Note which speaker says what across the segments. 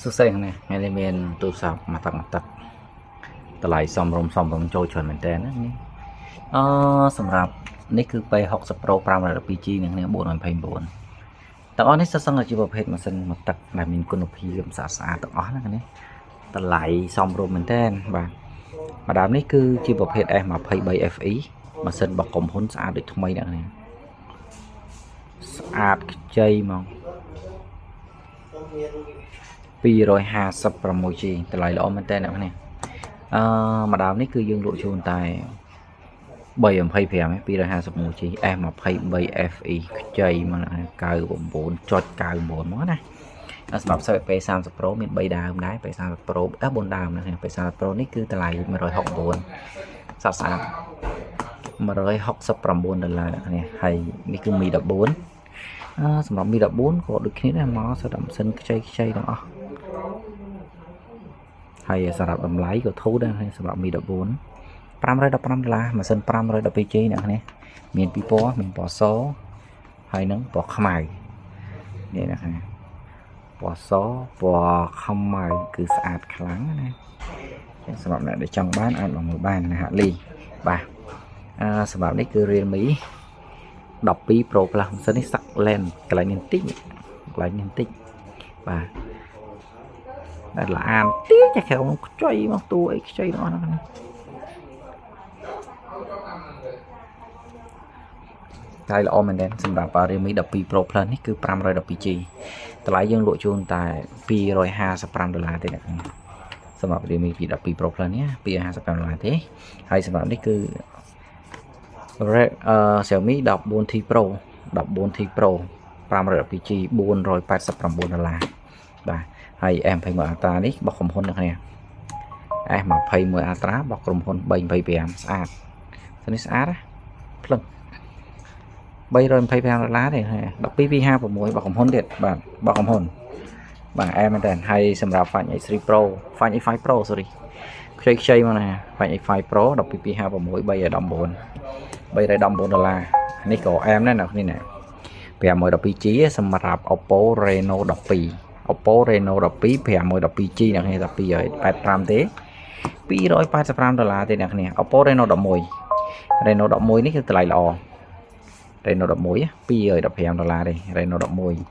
Speaker 1: សួស្តីអ្នកថ្ងៃនេះមានទូរស័ព្ទមកទឹកមកទឹកតម្លៃសមរម្យសមរម្យចូលច្រើនមែនតើណានេះអឺសម្រាប់នេះគឺ P60 Pro 512G អ្នកនេះ429ទាំងអស់នេះសុទ្ធសឹងតែជាប្រភេទម៉ាស៊ីនមកទឹកដែលមានគុណភាពស្អាតស្អាតទាំងអស់ណានេះតម្លៃសមរម្យមែនតើបាទម្ដងនេះគឺជាប្រភេទ S23 FE ម៉ាស៊ីនរបស់ក្រុមហ៊ុនស្អាតដូចថ្មីអ្នកនេះស្អាតខ្ចីហ្មង 256G តម្លៃល្អមែនតើអ្នកនេះអឺម្ដងនេះគឺយើងលក់ជូនតែ325 251G S23 FE ខ្ចីមក99.99មកណាសម្រាប់ P30 Pro មាន3ដើមដែរ P30 Pro អឺ4ដើមណា P30 Pro នេះគឺតម្លៃ169ស្អាតស្អាត169ដុល្លារអ្នកនេះហើយនេះគឺ Mi 14អឺសម្រាប់ Mi 14ក៏ដូចគ្នាដែរមកសុទ្ធតែម៉ាស៊ីនខ្ចីខ្ចីទាំងអស់ហើយសម្រាប់តម្លៃក៏ធូរដែរសម្រាប់ Mi 14 515ដុល្លារម៉ាស៊ីន 512G អ្នកនេះមានពីរពណ៌មានពណ៌សហើយនិងពណ៌ខ្មៅនេះអ្នកនេះពណ៌សពណ៌ខ្មៅគឺស្អាតខ្លាំងណាសម្រាប់អ្នកដែលចង់បានអាចមកមើលបានណាហាក់លីបាទអឺសម្រាប់នេះគឺ Realme 12 Pro Plus ម៉ាស៊ីននេះសាក់ lens កន្លែងនេះបន្តិចកន្លែងនេះបន្តិចបាទតែល្អអានតិចតែក្រៅខ្ចីមកតួអីខ្ចីទាំងអស់ហ្នឹងតម្លៃល្អមែនទែនសម្រាប់ Realme 12 Pro Plus នេះគឺ 512G តម្លៃយើងលក់ជូនតែ255ដុល្លារទេអ្នកសម្រាប់ Realme 12 Pro Plus នេះ255ដុល្លារទេហើយសម្រាប់នេះគឺ Red អឺ Xiaomi 14T Pro 14T Pro 512G 489ដុល្លារបាទហើយ S21 Ultra នេះរបស់ក្រុមហ៊ុនអ្នកគ្នា S21 Ultra របស់ក្រុមហ៊ុន325ស្អាតនេះស្អាតណាភ្លឹង325ដុល្លារទេ12256របស់ក្រុមហ៊ុនទៀតបាទរបស់ក្រុមហ៊ុនបាទអែមែនតើហើយសម្រាប់ Find X3 Pro Find X5 Pro sorry ខ្ចីខ្ចីមកណា Find X5 Pro 12256 319 319ដុល្លារនេះក៏អែមដែរអ្នកគ្នាណា 512G សម្រាប់ Oppo Reno 12 Oppo Reno 12 512G អ្នកគ្នាតែ285ទេ285ដុល្លារទេអ្នកគ្នា Oppo Reno 11 Reno 11នេះគឺតម្លៃល្អ Reno 11 215ដុល្លារទេ Reno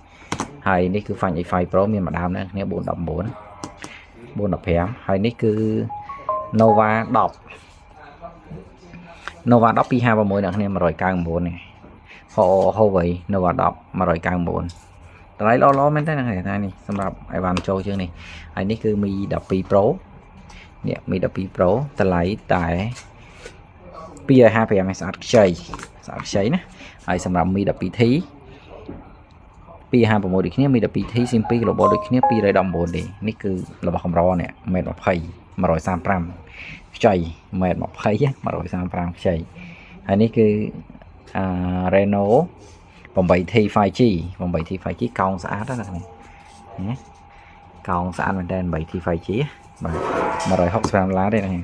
Speaker 1: 11ហើយនេះគឺ Find X5 Pro មានមួយដើមអ្នកគ្នា419 415ហើយនេះគឺ Nova 10 Nova 10 256អ្នកគ្នា199នេះ Huawei Nova 10 199តម្លៃល្អល្អមែនតើហ្នឹងថានេះសម្រាប់អីវ៉ាន់ចូលជាងនេះហើយនេះគឺ Mi 12 Pro នេះ Mi 12 Pro តម្លៃតែ255ឯស្អាតខ្ចីស្អាតខ្ចីណាហើយសម្រាប់ Mi 12T 256ដូចគ្នា Mi 12T SIM 2 Global ដូចគ្នា219ទេនេះគឺរបស់កម្រនេះ1.20 135ខ្ចី1.20 135ខ្ចីហើយនេះគឺអឺ Reno 8T 5G 8T 5G កោងស្អាតណាស់នេះណាកោងស្អាតមែនតើ 8T 5G បាទ165ដុល្លារទេនេះ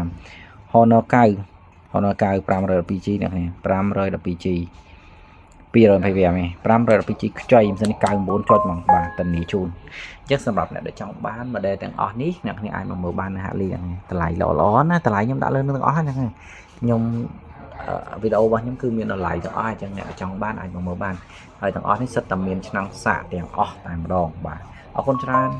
Speaker 1: 165 Honor 9 Honor 9 512G នេះ 512G 225ឯង 512G ខ្ចីមិនសិននេះ99ចុចហ្មងបាទតានីជូនអញ្ចឹងសម្រាប់អ្នកដែលចង់បាន model ទាំងអស់នេះអ្នកគ្នាអាចមកមើលបាននៅហាក់លីហ្នឹងតម្លៃល្អល្អណាតម្លៃខ្ញុំដាក់លើនឹងទាំងអស់ហ្នឹងខ្ញុំវីដេអូរបស់ខ្ញុំគឺមានតម្លៃទាំងអស់អញ្ចឹងអ្នកដែលចង់បានអាចមកមើលបានហើយទាំងអស់នេះសិតតែមានឆ្នាំងសាកទាំងអស់តែម្ដងបាទអរគុណច្រើន។